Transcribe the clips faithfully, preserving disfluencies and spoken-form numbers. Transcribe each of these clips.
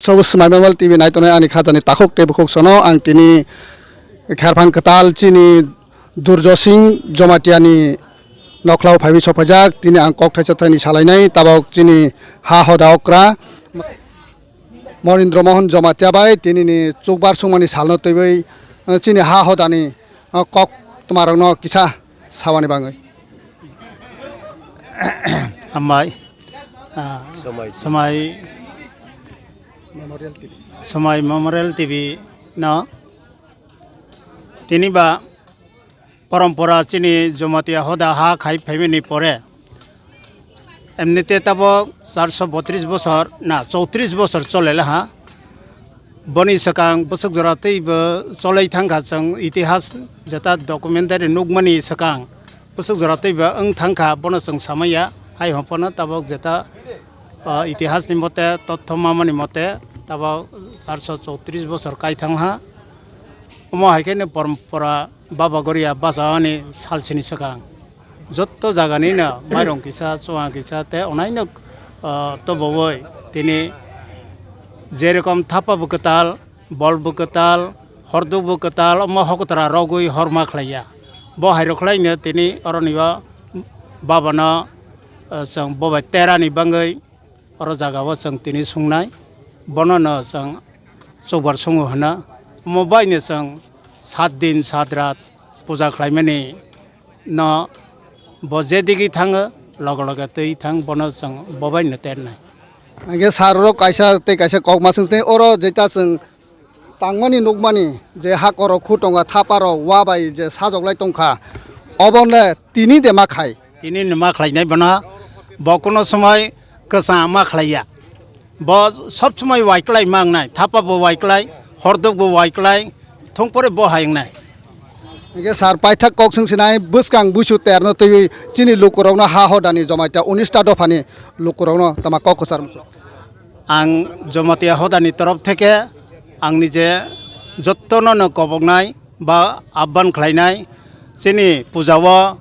Tabuk Swmai Memorial T V naitongnai ani khajani takhuk tei bukhuk sono ang tini kherphang kwtal chini Durjo Singh Jamatia ni nokhlao phaiwi sokphaijak. Tini ang kok thaisa thaini salainai tabok chini ha hoda okra Monindra Mohan Jamatia bai tini ni chukbar sungmani salno twiwi chini ha hodani kok twmarokno kisa sabani bagwi. Hambai. Ah, Swmai. Swmai Memorial T V. Swmai Memorial T V no tini ba porompora chini Jamatia hoda ha khai phaimani pore, emnite tabok charso botris bosor na chowtris bosor cholelaha. Boni swkang bwswk jora teibo cholai thangkha chwng itihas jeta documentary nukmani swkang bwswk jora teibo wng thangkha, bono chwng samaya. Hai hwnphano tabok jeta, ah, itihasni mote, totthoma mani mote tabok charso chowtris bosor kai thangha. Omo hai khe porompora Baba Goria bachani salsini swkang jotto jaganino mairung kisa, chua kisa tei onaino, ah, tobowi tini jerokom thapa bo kwtal, bol bo kwtal, horduk bo kwtal, omo hokotra rogwi horma khlaiya. Bo hai rokhlaino tini oroni o babano, ah, chwng bobai terani bagwi oro jagao chwng tini sungnai, bono no chwng chukbar sungo hwna. Omo baino chwng sat din sat rat puja khlaimani no bo je digi thango, loge loge twi thang, bono chwng bo baino ternai. Hingke sir rok kaisa tei kaisa kok ma swng sini oro jeta chwng tangmani nukmani je hakorok khu tongo, thaparok wa bai je sajoklai tongkha, obonle tini de ma khai? Tini ni ma khlainai bono, bo kuno somoi kwchang ma khlaiya, bo sob somoi waiklai ma wngnai, thapa bo waiklai, horduk bo waiklai, thung pore bo hai wngnai. Hingke sir paithak kok swng sinai bwskang buisu terno twiwi chini lukurokno ha hodani Jamatia unis ta dophani lukurokno tama kok kwchar. Ang Jamatia hodani torof theke ang nije jottono no koboknai ba abban khlainai. Chini puja o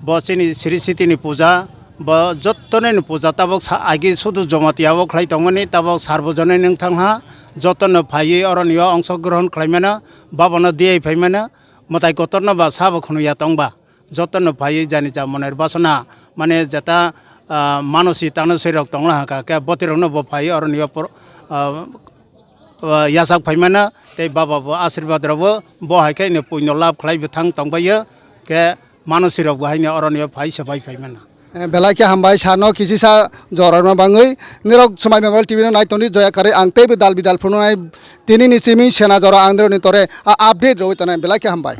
bo chini Sri Sitini puja, bo jottonini puja tabok sa-, agi sudu Jamatia o khlai tongmani, tabok Sarbojonini wng thangha, jottono phaiwi oroni o ongso grohon khlaimano, babano diyai phaimano, mwtai kotorno ba sabo khwnwi ya tongba. Jotono phaiwi jani ja moner basona, mane jeta, ah, manosi tanosoi rok tongla haka khe botirokno bo phaiwi oroni o por-, ah, ah, yachak phaimano tei baba bo asirwad rokbo bo hai khe ino puino lab khlai bwthang tongbaio khe manosi rokbo haino oroni o phai se bai phaimano. Eh, belai khe hambai sano kisisa jorarma bangwi nirok Swmai Memorial T V no nai tongdi joya karwi ang teibo dal bidal phunuknai tinini simi sena jora ang nirokni tore a update rogwi tonai belai khe hambai.